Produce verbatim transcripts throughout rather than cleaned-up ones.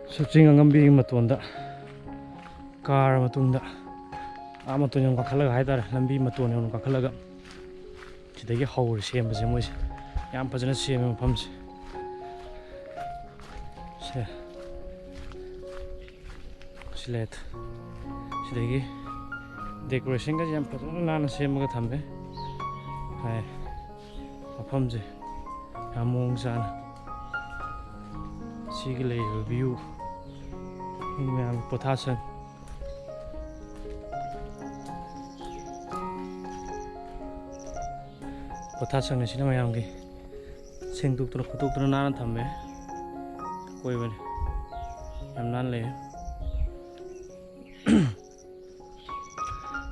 ꯁꯨꯛꯆꯤꯡ ꯑꯉꯝꯕꯤꯒꯤ ꯃꯇꯣꯟꯗ ꯀꯥꯔ ꯃꯇꯨꯡꯗ, ꯑꯥ ꯃꯇꯣꯟ ꯌꯧꯅ ꯀꯥꯈꯠꯂꯒ ꯍꯥꯏꯇꯥꯔꯦ, ꯂꯝꯕꯤ ꯃꯇꯣꯟ ꯌꯧꯅ ꯀꯥꯈꯠꯂꯒ ꯁꯤꯗꯒꯤ ꯍꯧꯔꯦ ꯁꯦꯝꯕꯁꯦ ꯃꯣꯏꯁꯦ꯫ ꯌꯥꯝ ꯐꯖꯅ ꯁꯦꯝꯃꯦ ꯃꯐꯝꯁꯦ꯫ ꯁꯦ, ꯁꯤ ꯂꯩꯔꯦ꯫ ꯁꯤꯗꯒꯤ decorationꯒꯁꯦ ꯌꯥꯝ ꯐꯖꯅ ꯅꯥꯟꯅ ꯁꯦꯝꯃꯒ ꯊꯝꯃꯦ꯫ ꯍꯥꯏ, ꯃꯐꯝꯁꯦ ꯌꯥꯝ ꯃꯑꯣꯡ ꯆꯥꯅ꯫ ꯁꯤꯒꯤ ꯂꯩꯔꯤꯕ view, ꯃꯤ ꯃꯌꯥꯝ ꯄꯣꯊꯥꯁꯪ, ꯄꯣꯊꯥꯁꯪ ꯑꯁꯤꯅ ꯃꯌꯥꯝꯒꯤ ꯁꯦꯡꯗꯣꯛꯇꯅ ꯈꯣꯠꯇꯣꯛꯇꯅ ꯅꯥꯟꯅ ꯊꯝꯃꯦ꯫ ꯑꯀꯣꯏꯕꯅꯤ ꯌꯥꯝ ꯅꯥꯟꯅ ꯂꯩꯌꯦ꯫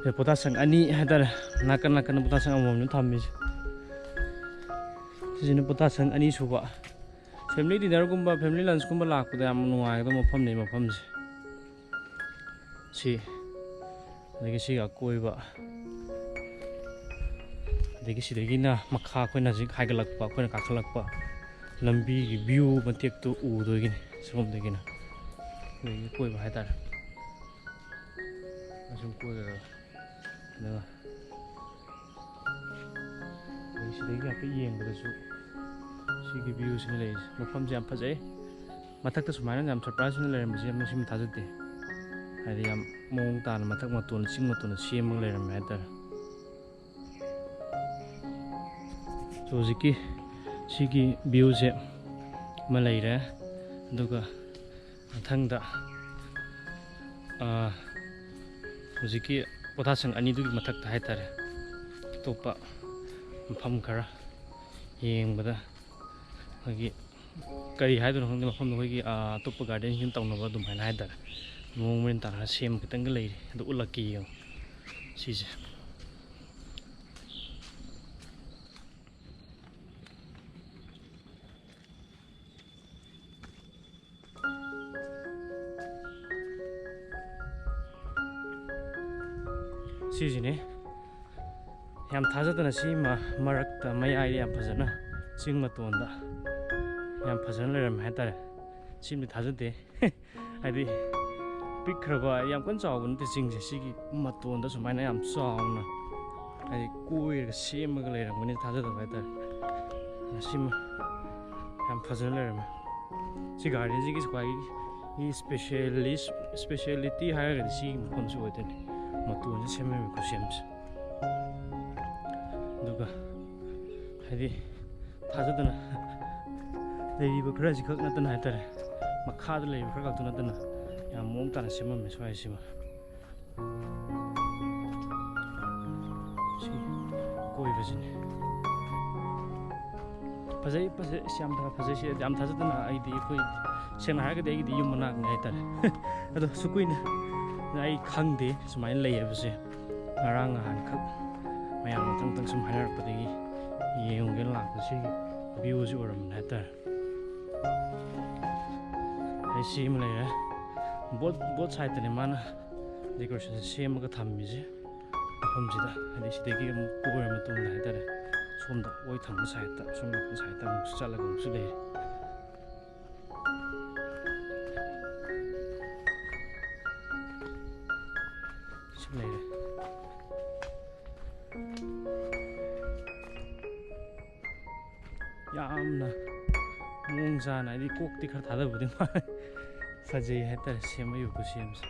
ꯁꯦ ꯄꯣꯊꯥꯁꯪ ꯑꯅꯤ ꯍꯥꯏꯇꯥꯔꯦ, ꯅꯥꯀꯟ ꯅꯥꯀꯟꯗ ꯄꯣꯊꯥꯁꯪ ꯑꯃꯃꯝꯅꯤ ꯊꯝꯃꯤꯁꯦ꯫ ꯁꯤꯁꯤꯅ ꯄꯣꯊꯥꯁꯪ ꯑꯅꯤꯁꯨꯕ꯫ Family dinnerꯒꯨꯝꯕ, family lunchꯀꯨꯝꯕ ꯂꯥꯛꯄꯗ ꯌꯥꯝ ꯅꯨꯡꯉꯥꯏꯒꯗꯕ ꯃꯐꯝꯅꯤ ꯃꯐꯝꯁꯦ꯫ ꯁꯤ, ꯑꯗꯒꯤ ꯁꯤꯒꯤ ꯑꯀꯣꯏꯕ, ꯑꯗꯒꯤ ꯁꯤꯗꯒꯤꯅ ꯃꯈꯥ ꯑꯩꯈꯣꯏꯅ ꯍꯧꯖꯤꯛ ꯍꯥꯏꯒꯠꯂꯛꯄ, ꯑꯩꯈꯣꯏꯅ ꯀꯥꯈꯠꯂꯛꯄ ꯂꯝꯕꯤꯒꯤ view ꯃꯇꯦꯛꯇꯨ ꯎꯗꯣꯏꯒꯤꯅꯤ꯫ ꯁꯤꯒꯨꯝꯗꯒꯤꯅ ꯑꯗꯒꯤ ꯀꯣꯏꯕ ꯍꯥꯏꯇꯥꯔꯦ꯫ ꯑꯁꯨꯝ ꯀꯣꯏꯔꯒ ꯑꯗꯨꯒ ꯑꯗꯒꯤ ꯁꯤꯗꯒꯤ ꯍꯥꯏꯐꯦꯠ ꯌꯦꯡꯕꯗꯁꯨ ꯁꯤꯒꯤ viewꯁꯤꯅ ꯂꯩꯔꯤꯁꯦ꯫ ꯃꯐꯝꯁꯦ ꯌꯥꯝ ꯐꯖꯩ꯫ ꯃꯊꯛꯇ ꯁꯨꯃꯥꯏꯅ ꯌꯥꯝ surprise ꯑꯣꯏꯅ ꯂꯩꯔꯝꯕꯁꯦ ꯃꯁꯤꯃ ꯊꯥꯖꯗꯦ꯫ ꯍꯥꯏꯗꯤ ꯌꯥꯝ ꯃꯑꯣꯡ ꯇꯥꯅ ꯃꯊꯛ ꯃꯇꯣꯟ, ꯆꯤꯡ ꯃꯇꯣꯟꯗ ꯁꯦꯝꯃꯒ ꯂꯩꯔꯝꯃꯦ ꯍꯥꯏꯇꯥꯔꯦ꯫ So ꯍꯧꯖꯤꯛꯀꯤ ꯁꯤꯒꯤ viewꯁꯦ ꯑꯃ ꯂꯩꯔꯦ꯫ ꯑꯗꯨꯒ ꯃꯊꯪꯗ, ꯑꯥ, ꯍꯧꯖꯤꯛꯀꯤ ꯄꯣꯊꯥꯁꯪ ꯑꯅꯤꯗꯨꯒꯤ ꯃꯊꯛꯇ ꯍꯥꯏꯇꯥꯔꯦ, ꯑꯇꯣꯞꯄ ꯃꯐꯝ ꯈꯔ ꯌꯦꯡꯕꯗ ꯑꯩꯈꯣꯏꯒꯤ ꯀꯔꯤ ꯍꯥꯏꯗꯣꯏꯅꯣ ꯈꯪꯗꯦ, ꯃꯐꯝꯗꯣ ꯑꯩꯈꯣꯏꯒꯤ, ꯑꯥ, ꯑꯇꯣꯞꯄ garden ꯁꯤꯡ ꯇꯧꯅꯕ ꯑꯗꯨꯃꯥꯏꯅ ꯍꯥꯏꯇꯥꯔꯦ, ꯃꯑꯣꯡ ꯃꯔꯤꯟ ꯇꯥꯅ ꯁꯦꯝꯕ ꯈꯤꯇꯪꯒ ꯂꯩꯔꯤ꯫ ꯑꯗꯨ ꯎꯠꯂꯛꯀꯦ, ꯌꯦꯡꯉꯣ ꯁꯤꯁꯦ꯫ ꯁꯤꯁꯤꯅꯦ꯫ ꯌꯥꯝ ꯊꯥꯖꯗꯅ ꯁꯤ ꯃ-, ꯃꯔꯛꯇ ꯃꯌꯥꯏꯗ ꯌꯥꯝ ꯐꯖꯅ ꯆꯤꯡ ꯃꯇꯣꯟꯗ ꯌꯥꯝ ꯐꯖꯅ ꯂꯩꯔꯝꯃꯦ ꯍꯥꯏꯇꯥꯔꯦ꯫ ꯁꯤꯃꯗꯤ ꯊꯥꯖꯗꯦ꯫ ꯍꯥꯏꯗꯤ ꯄꯤꯛꯈ꯭ꯔꯕ, ꯌꯥꯝ ꯀꯟꯅ ꯆꯥꯎꯕ ꯅꯠꯇꯦ ꯆꯤꯡꯁꯦ꯫ ꯁꯤꯒꯤ ꯃꯇꯣꯟꯗ ꯁꯨꯃꯥꯏꯅ ꯌꯥꯝ ꯆꯥꯎꯅ ꯍꯥꯏꯗꯤ ꯀꯣꯏꯔꯒ ꯁꯦꯝꯃꯒ ꯂꯩꯔꯝꯒꯅꯤ ꯊꯥꯖꯗꯕ ꯍꯥꯏꯇꯥꯔꯦ꯫ ꯁꯤꯃ ꯌꯥꯝ ꯐꯖꯅ ꯂꯩꯔꯝꯃꯦ꯫ ꯁꯤ ꯒꯥꯔꯗꯦꯟꯁꯤꯒꯤ ꯈ꯭ꯋꯥꯏꯒꯤ ꯏꯁꯄꯦꯁꯤꯌꯦꯂꯤꯁ ꯏꯁꯄꯦꯁꯤꯌꯦꯂꯤꯇꯤ ꯍꯥꯏꯔꯒꯗꯤ ꯁꯤꯒꯤ ꯃꯐꯝꯁꯤ ꯑꯣꯏꯗꯣꯏꯅꯤ, ꯃꯇꯣꯟꯁꯤ ꯁꯦꯝꯃꯝꯃꯤ ꯈꯨꯠꯁꯦꯝꯁꯦ꯫ ꯑꯗꯨꯒ ꯍꯥꯏꯗꯤ ꯊꯥꯖꯗꯅ ꯂꯩꯔꯤꯕ ꯈꯔꯁꯤ ꯈꯛ ꯅꯠꯇꯅ ꯍꯥꯏꯇꯥꯔꯦ, ꯃꯈꯥꯗ ꯂꯩꯔꯤꯕ ꯈꯔ ꯈꯛꯇ ꯅꯠꯇꯅ ꯌꯥꯝ ꯃꯑꯣꯡ ꯇꯥꯅ ꯁꯦꯝꯃꯝꯃꯦ ꯁ꯭ꯋꯥꯏꯁꯤꯃ꯫ ꯁꯤ ꯀꯣꯏꯕꯁꯤꯅꯤ꯫ ꯐꯖꯩ, ꯐꯖꯩ, ꯑꯁ, ꯌꯥꯝ ꯊꯥ-, ꯐꯖꯩ꯫ ꯁꯤ ꯌꯥꯝ ꯊꯥꯖꯗꯅ ꯑꯩꯗꯤ, ꯑꯩꯈꯣꯏ, ꯁꯦꯡꯅ ꯍꯥꯏꯔꯒꯗꯤ ꯑꯩꯒꯤꯗꯤ ꯌꯨꯝ ꯃꯅꯥꯛꯅꯤ ꯍꯥꯏꯇꯥꯔꯦ꯫ ꯑꯗꯣ ꯁꯨ ꯀꯨꯏꯅ ꯑꯩ ꯈꯪꯗꯦ ꯁꯨꯃꯥꯏꯅ ꯂꯩ ꯍꯥꯏꯕꯁꯦ꯫ ꯉꯔꯥꯡ ꯅꯍꯥꯟꯈꯛ ꯃꯌꯥꯝꯅ ꯃꯊꯪ ꯃꯊꯪ ꯁꯨꯝ ꯍꯥꯏꯅꯔꯛꯄꯗꯒꯤ ꯌꯦꯡꯉꯨꯒꯦꯅ ꯂꯥꯛꯄꯗ ꯁꯤꯒꯤ ꯚ꯭ꯌꯨꯁꯤ ꯑꯣꯏꯔꯝꯕꯅꯤ ꯍꯥꯏꯇꯥꯔꯦ꯫ ꯑꯩ ꯁꯤ ꯑꯃ ꯂꯩꯔꯦ꯫ ꯕꯣꯠ, ꯕꯣꯠ ꯁꯥꯏꯠꯇꯅꯦ ꯃꯥꯅ ꯗꯦꯀꯣꯔꯦꯁꯟꯁꯦ ꯁꯦꯝꯃꯒ ꯊꯝꯃꯤꯁꯦ꯫ ꯃꯐꯝꯁꯤꯗ, ꯍꯥꯏꯗꯤ ꯁꯤꯗꯒꯤ ꯑꯃꯨꯛ ꯀꯣꯏꯔ ꯃꯇꯨꯡꯗ ꯍꯥꯏꯇꯥꯔꯦ, ꯁꯣꯝꯗ ꯑꯣꯏ ꯊꯪꯕ ꯁꯥꯏꯠꯇ, ꯁꯣꯝ ꯅꯥꯀꯟ ꯁꯥꯏꯠꯇ ꯑꯃꯨꯛꯁꯨ ꯆꯠꯂꯒ ꯑꯃꯨꯛꯁꯨ ꯂꯩꯔꯦ꯫ ꯁꯤ ꯂꯩꯔꯦ꯫ ꯌꯥꯝꯅ ꯃꯑꯣꯡ ꯆꯥꯅ, ꯍꯥꯏꯗꯤ ꯀꯣꯛꯇꯤ ꯈꯔ ꯊꯥꯗꯕꯨꯗꯤ ꯃꯥꯜꯂꯦ꯫ ꯐꯖꯩ ꯍꯥꯏꯇꯥꯔꯦ ꯁꯦꯝꯕꯒꯤ ꯈꯨꯠꯁꯦꯝꯁꯦ꯫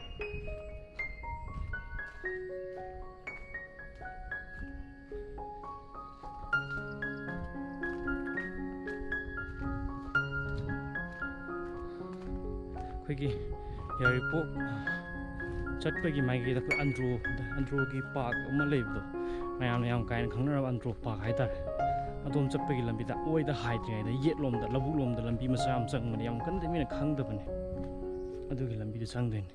ꯑꯩꯈꯣꯏꯒꯤ ꯌꯥꯏꯔꯤꯄꯣꯛ ꯆꯠꯄꯒꯤ ꯃꯥꯏꯀꯩꯗ ꯑꯩꯈꯣꯏ ꯑꯟꯗ꯭ꯔꯣ, ꯑꯟꯗ꯭ꯔꯣꯒꯤ ꯄꯥꯔꯛ ꯑꯃ ꯂꯩꯕꯗꯣ, ꯃꯌꯥꯝꯅ ꯌꯥꯝ ꯀꯥ ꯍꯦꯟꯅ ꯈꯪꯅꯔꯕ ꯑꯟꯗ꯭ꯔꯣ ꯄꯥꯔꯛ ꯍꯥꯏꯇꯥꯔꯦ꯫ ꯑꯗꯣꯝ ꯆꯠꯄꯒꯤ ꯂꯝꯕꯤꯗ ꯑꯣꯏꯗ ꯍꯥꯏꯗ꯭ꯔꯤꯉꯩꯗ ꯌꯦꯠꯂꯣꯝꯗ, ꯂꯧꯕꯨꯛ ꯂꯣꯝꯗ ꯂꯝꯕꯤ ꯃꯆꯥ ꯑꯃ ꯆꯪꯕꯅꯦ, ꯌꯥꯝ ꯀꯟꯅꯗꯤ ꯃꯤꯅ ꯈꯪꯗꯕꯅꯦ꯫ ꯑꯗꯨꯒꯤ ꯂꯝꯕꯤꯗ ꯆꯪꯗꯣꯏꯅꯦ꯫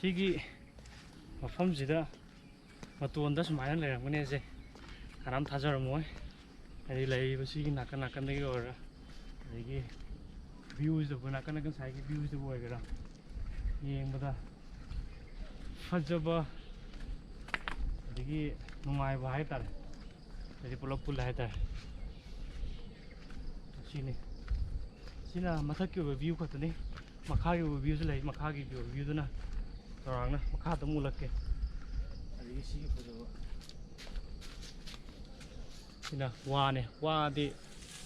ꯁꯤꯒꯤ ꯃꯐꯝꯁꯤꯗ ꯃꯇꯣꯟꯗ ꯁꯨꯃꯥꯏꯅ ꯂꯩꯔꯝꯒꯅꯤꯁꯦ ꯀꯅꯥꯝ ꯊꯥꯖꯔꯝꯃꯣꯏ꯫ ꯍꯥꯏꯗꯤ ꯂꯩꯔꯤꯕ ꯁꯤꯒꯤ ꯅꯥꯀꯟ ꯅꯥꯀꯟꯗꯒꯤ ꯑꯣꯏꯔꯣ, ꯑꯗꯒꯤ ꯚ꯭ꯌꯨꯁꯤꯗꯕꯨ, ꯅꯥꯀꯟ ꯅꯥꯀꯟ ꯁꯥꯏꯒꯤ ꯚ꯭ꯌꯨꯁꯤꯗꯕꯨ ꯑꯣꯏꯒꯦꯔꯥ, ꯌꯦꯡꯕꯗ ꯐꯖꯕ ꯑꯗꯒꯤ ꯅꯨꯡꯉꯥꯏꯕ ꯍꯥꯏꯇꯥꯔꯦ꯫ ꯍꯥꯏꯗꯤ ꯄꯨꯂꯞ ꯄꯨꯜꯂꯦ ꯍꯥꯏꯇꯥꯔꯦ꯫ ꯁꯤꯅꯤ꯫ ꯁꯤꯅ ꯃꯊꯛꯀꯤ ꯑꯣꯏꯕ ꯚ꯭ꯌꯨ ꯈꯛꯇꯅꯤ꯫ ꯃꯈꯥꯒꯤ ꯑꯣꯏꯕ ꯚ꯭ꯌꯨꯁꯨ ꯂꯩ꯫ ꯃꯈꯥꯒꯤ ꯑꯣꯏꯕ ꯚ꯭ꯌꯨꯗꯨꯅ ꯆꯥꯎꯔꯥꯛꯅ ꯃꯈꯥꯗ ꯑꯃꯨꯛ ꯎꯠꯂꯛꯀꯦ꯫ ꯑꯗꯒꯤ ꯁꯤꯒꯤ ꯐꯖꯕ ꯁꯤꯅ ꯋꯥꯅꯦ꯫ ꯋꯥꯗꯤ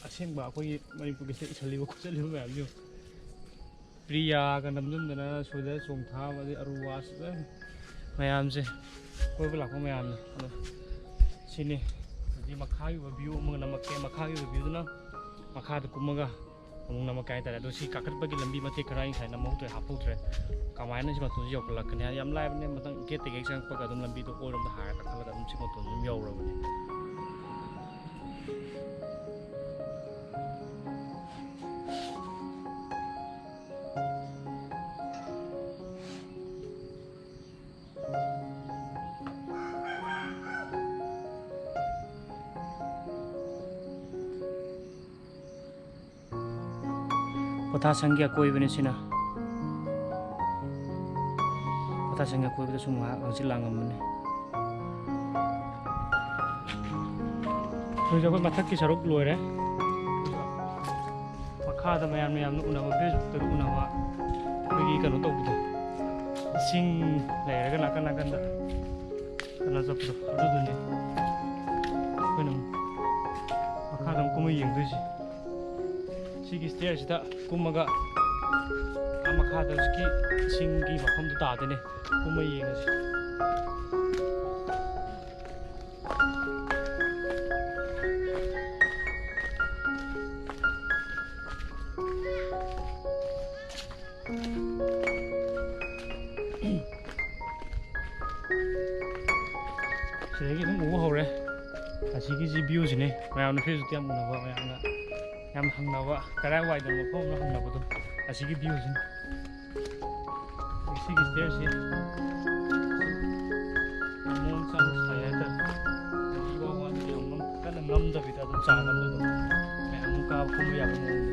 ꯑꯁꯦꯡꯕ ꯑꯩꯈꯣꯏꯒꯤ ꯃꯅꯤꯄꯨꯔꯒꯤ ꯁꯤꯗ ꯏꯁꯜꯂꯤꯕ ꯈꯣꯠꯆꯜꯂꯤꯕ ꯃꯌꯥꯝꯁꯦ ꯌꯦꯡꯉꯨ꯫ ꯄ꯭ꯔꯤꯌꯥꯒ ꯅꯝꯁꯤꯟꯗꯅ ꯁꯣꯏꯗ ꯆꯣꯡꯊꯥꯕ, ꯑꯗꯩ ꯑꯔꯨꯋꯥꯁ, ꯂꯣꯏꯅ ꯃꯌꯥꯝꯁꯦ, ꯀꯣꯏꯕ ꯂꯥꯛꯄ ꯃꯌꯥꯝꯅ꯫ ꯑꯗꯣ ꯁꯤꯅꯤ꯫ ꯑꯗꯨꯗꯤ ꯃꯈꯥꯒꯤ ꯑꯣꯏꯕ ꯚ꯭ꯌꯨ ꯑꯃꯒ ꯅꯝꯃꯛꯀꯦ꯫ ꯃꯈꯥꯒꯤ ꯑꯣꯏꯕ ꯚ꯭ꯌꯨꯗꯨꯅ ꯃꯈꯥꯗ ꯀꯨꯝꯃꯒ ꯑꯃꯨꯛ ꯅꯝꯃꯛꯀꯦ ꯍꯥꯏꯇꯥꯔꯦ꯫ ꯑꯗꯣ ꯁꯤ ꯀꯥꯈꯠꯄꯒꯤ ꯂꯝꯕꯤ ꯃꯇꯦꯛ ꯈꯔ ꯑꯩ ꯉꯁꯥꯏ ꯅꯝꯍꯧꯗ꯭ꯔꯦ, ꯍꯥꯞꯍꯧꯗ꯭ꯔꯦ꯫ ꯀꯃꯥꯏꯅ ꯁꯤ ꯃꯇꯣꯟꯁꯤ ꯌꯧꯈꯠꯂꯛꯀꯅꯤ ꯍꯥꯏ ꯌꯥꯝ ꯂꯥꯏꯕꯅꯦ꯫ ꯃꯊꯪ ꯒꯦꯠꯇꯒꯤ ꯍꯦꯛ ꯆꯪꯉꯛꯄꯒ ꯑꯗꯨꯝ ꯂꯝꯕꯤꯗꯣ ꯑꯣꯏꯔꯣꯝꯗ ꯍꯥꯏꯔ ꯀꯥꯈꯠꯂꯒ ꯑꯗꯨꯝ ꯁꯤ ꯃꯇꯣꯟꯁꯤ ꯑꯗꯨꯝ ꯌꯧꯔꯕꯅꯦ꯫ ꯄꯣꯊꯥꯁꯪꯒꯤ ꯑꯀꯣꯏꯕꯅꯤ ꯁꯤꯅ꯫ ꯄꯣꯊꯥꯁꯪꯒꯤ ꯑꯀꯣꯏꯕꯗ ꯁꯨꯝ ꯉꯥꯏꯍꯥꯛ ꯍꯪꯆꯤꯠ ꯂꯥꯡꯉꯝꯕꯅꯤ꯫ ꯍꯧꯖꯤꯛ ꯑꯩꯈꯣꯏ ꯃꯊꯛꯀꯤ ꯁꯔꯨꯛ ꯂꯣꯏꯔꯦ꯫ ꯃꯈꯥꯗ ꯃꯌꯥꯝꯅ ꯌꯥꯝꯅ ꯎꯅꯕ, Facebookꯇꯒ ꯎꯅꯕ ꯑꯩꯈꯣꯏꯒꯤ ꯀꯩꯅꯣ ꯇꯧꯕꯗꯣ, ꯏꯁꯤꯡ ꯂꯩꯔꯒ ꯅꯥꯀꯟ ꯅꯥꯀꯟꯗ ꯀꯩꯅꯣ ꯆꯠꯄꯗꯣ, ꯑꯗꯨꯗꯨꯅꯤ꯫ ꯑꯩꯈꯣꯏꯅ ꯃꯈꯥꯗ ꯑꯃꯨꯛ ꯀꯨꯝꯃ ꯌꯦꯡꯗꯣꯏꯁꯦ꯫ ꯁꯤꯒꯤ stairꯁꯤꯗ ꯀꯨꯝꯃꯒ ꯑꯥ ꯃꯈꯥꯗ ꯍꯧꯖꯤꯛꯀꯤ ꯏꯁꯤꯡꯒꯤ ꯃꯐꯝꯗꯨ ꯇꯥꯗꯣꯏꯅꯦ꯫ ꯀꯨꯝꯃ ꯌꯦꯡꯉꯁꯤ꯫ ꯁꯤꯗꯒꯤ ꯑꯗꯨꯝ ꯎꯕ ꯍꯧꯔꯦ꯫ ꯑꯁꯤꯒꯤꯁꯤ viewꯁꯤꯅꯦ, ꯃꯌꯥꯝꯅ Facebookꯇ ꯌꯥꯝ ꯎꯅꯕ, ꯃꯌꯥꯝꯅ ꯌꯥꯝ ꯍꯪꯅꯕ, ꯀꯗꯥꯏꯋꯥꯏꯗꯅꯣ ꯃꯐꯝ ꯑꯃ ꯍꯪꯅꯕꯗꯣ, ꯑꯁꯤꯒꯤ viewꯁꯤꯅꯤ꯫ ꯁꯤꯒꯤ ꯁ꯭ꯇꯦꯌꯔꯁꯤ ꯃꯑꯣꯡ ꯆꯥꯅ ꯁꯥꯏ ꯍꯥꯏꯇꯥꯔꯦ꯫ ꯍꯥꯏꯗꯤ ꯏꯋꯥ ꯋꯥꯗꯕꯤ ꯌꯥꯝ ꯉꯝ-, ꯀꯟꯅ ꯉꯝꯗꯕꯤꯗ ꯑꯗꯨꯝ ꯆꯥꯡ ꯑꯃꯗ ꯑꯗꯨꯝ ꯃꯌꯥꯝ ꯑꯗꯨꯝ ꯀꯥꯕ ꯀꯨꯝꯕ ꯌꯥꯕ ꯃꯑꯣꯡꯗ꯫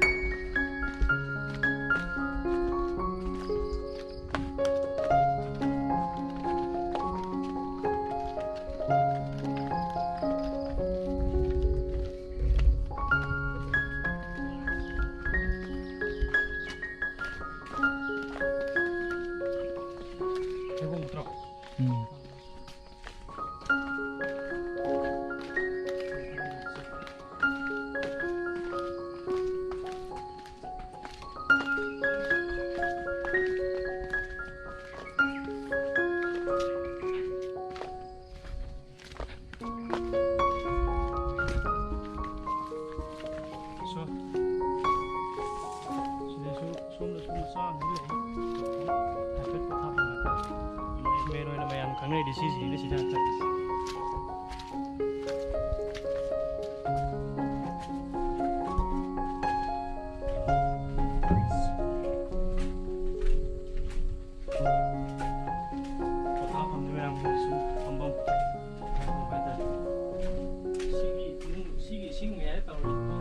ꯊꯩꯕꯣꯡ ꯅꯠꯇ꯭ꯔꯣ? ꯎꯝ꯫ ꯁꯣ-, ꯁꯤꯗꯁꯨ, ꯁꯣꯝꯗꯁꯨ ꯃꯆꯥ ꯑꯃ ꯂꯩ꯫ ꯍꯥꯏꯐꯦꯠ ꯄꯣꯊꯥꯐꯝ ꯍꯥꯏꯇꯥꯔꯦ꯫ ꯃꯦꯟ ꯑꯣꯏꯅ ꯃꯌꯥꯝ ꯈꯪꯅꯩꯗꯤ ꯁꯤꯁꯤꯅ ꯁꯤꯗ ꯍꯥꯏꯇꯥꯔꯦ꯫ ꯄꯣꯊꯥꯐꯝꯗꯤ ꯃꯌꯥꯝꯒꯤ ꯁꯨꯝ ꯐꯝꯐꯝ ꯍꯥꯏꯇꯥꯔꯦ꯫ ꯁꯤꯒꯤ ꯏꯃꯨꯡ, ꯁꯤꯒꯤ ꯏꯁꯤꯡ ꯃꯌꯥꯏꯗ ꯇꯧꯔꯒ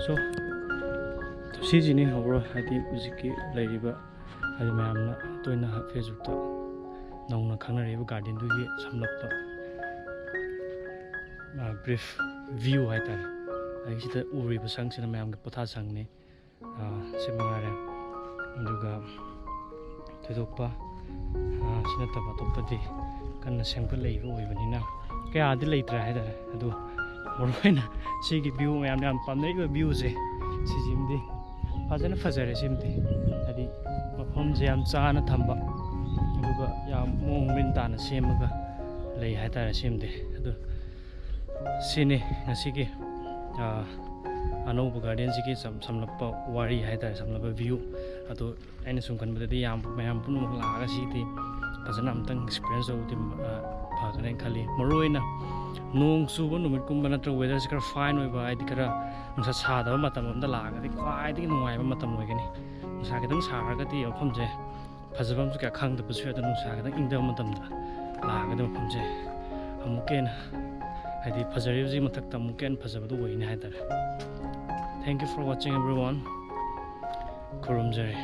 So, ꯁꯤꯁꯤꯅꯤ overall, ꯍꯥꯏꯗꯤ ꯍꯧꯖꯤꯛꯀꯤ ꯂꯩꯔꯤꯕ, ꯍꯥꯏꯗꯤ ꯃꯌꯥꯝꯅ ꯇꯣꯏꯅ Facebookꯇ ꯅꯧꯅ ꯈꯪꯅꯔꯤꯕ gardenꯗꯨꯒꯤ ꯁꯝꯂꯞꯄ brief view ꯍꯥꯏꯇꯥꯔꯦ꯫ ꯑꯩ ꯁꯤꯗ ꯎꯔꯤꯕ ꯁꯪꯁꯤꯅ ꯃꯌꯥꯝꯒꯤ ꯄꯣꯊꯥ ꯁꯪꯅꯤ꯫ ꯁꯤ ꯃꯉꯥꯏꯔꯦ꯫ ꯑꯗꯨꯒ ꯊꯣꯏꯗꯣꯛꯄ ꯁꯤ ꯅꯠꯇꯕ ꯑꯇꯣꯞꯄꯗꯤ ꯀꯟꯅ ꯁꯦꯝꯒꯠꯂꯛꯏꯕ ꯑꯣꯏꯕꯅꯤꯅ ꯀꯌꯥꯗꯤ ꯂꯩꯇ꯭ꯔꯦ ꯍꯥꯏꯇꯥꯔꯦ꯫ ꯑꯗꯨ ꯃꯔꯨꯑꯣꯏꯅ ꯁꯤꯒꯤ view, ꯃꯌꯥꯝꯅ ꯌꯥꯝ ꯄꯥꯝꯅꯔꯤꯕ viewꯁꯦ, ꯁꯤꯁꯤꯃꯗꯤ ꯐꯖꯅ ꯐꯖꯔꯦ꯫ ꯁꯤꯃꯗꯤ ꯍꯥꯏꯗꯤ ꯃꯐꯝꯁꯦ ꯌꯥꯝ ꯆꯥꯅ ꯊꯝꯕ, ꯑꯗꯨꯒ ꯌꯥꯝ ꯃꯑꯣꯡ ꯃꯔꯤꯟ ꯇꯥꯅ ꯁꯦꯝꯃꯒ ꯂꯩ ꯍꯥꯏꯇꯥꯔꯦ꯫ ꯁꯤꯃꯗꯤ ꯑꯗꯨ ꯁꯤꯅꯤ ꯉꯁꯤꯒꯤ ꯑꯅꯧꯕ gardenꯁꯤꯒꯤ ꯁꯝꯂꯞꯄ ꯋꯥꯔꯤ ꯍꯥꯏꯇꯥꯔꯦ, ꯁꯝꯂꯞꯄ view꯫ ꯑꯗꯣ ꯑꯩꯅ ꯁꯨꯝ ꯈꯟꯕꯗꯗꯤ ꯌꯥꯝ, ꯃꯌꯥꯝ ꯄꯨꯝꯅꯃꯛ ꯂꯥꯛꯑꯒ ꯁꯤꯗꯤ ꯐꯖꯅ ꯑꯝꯇꯪ experience ꯇꯧꯕꯗꯤ ꯐꯒꯅꯦꯅ ꯈꯜꯂꯤ꯫ ꯃꯔꯨꯑꯣꯏꯅ ꯅꯣꯡ ꯆꯨꯕ ꯅꯨꯃꯤꯠꯀꯨꯝꯕ ꯅꯠꯇ꯭ꯔꯒ weatherꯁꯦ ꯈꯔ fine ꯑꯣꯏꯕ, ꯍꯥꯏꯗꯤ ꯈꯔ ꯅꯨꯡꯁꯥ ꯁꯥꯗꯕ ꯃꯇꯝ ꯑꯃꯗ ꯂꯥꯛꯑꯒꯗꯤ ꯈ꯭ꯋꯥꯏꯗꯒꯤ ꯅꯨꯡꯉꯥꯏꯕ ꯃꯇꯝ ꯑꯣꯏꯒꯅꯤ꯫ ꯅꯨꯡꯁꯥ ꯈꯤꯇꯪ ꯁꯥꯔꯒꯗꯤ ꯃꯐꯝꯁꯦ ꯐꯖꯕ ꯑꯃꯁꯨ ꯀꯌꯥ ꯈꯪꯗꯕꯁꯨ ꯌꯥꯏ꯫ ꯑꯗꯣ ꯅꯨꯡꯁꯥ ꯈꯤꯇꯪ ꯏꯪꯊꯕ ꯃꯇꯝꯗ ꯂꯥꯛꯑꯒꯗꯤ ꯃꯐꯝꯁꯦ ꯑꯃꯨꯛꯀ ꯍꯦꯟꯅ, ꯍꯥꯏꯗꯤ ꯐꯖꯔꯤꯕꯁꯤꯒꯤ ꯃꯊꯛꯇ ꯑꯃꯨꯛꯀ ꯍꯦꯟꯅ ꯐꯖꯕꯗꯣ ꯑꯣꯏꯒꯅꯤ ꯍꯥꯏꯇꯥꯔꯦ꯫ Thank you for watching everyone. ꯈꯨꯔꯨꯝꯖꯔꯤ꯫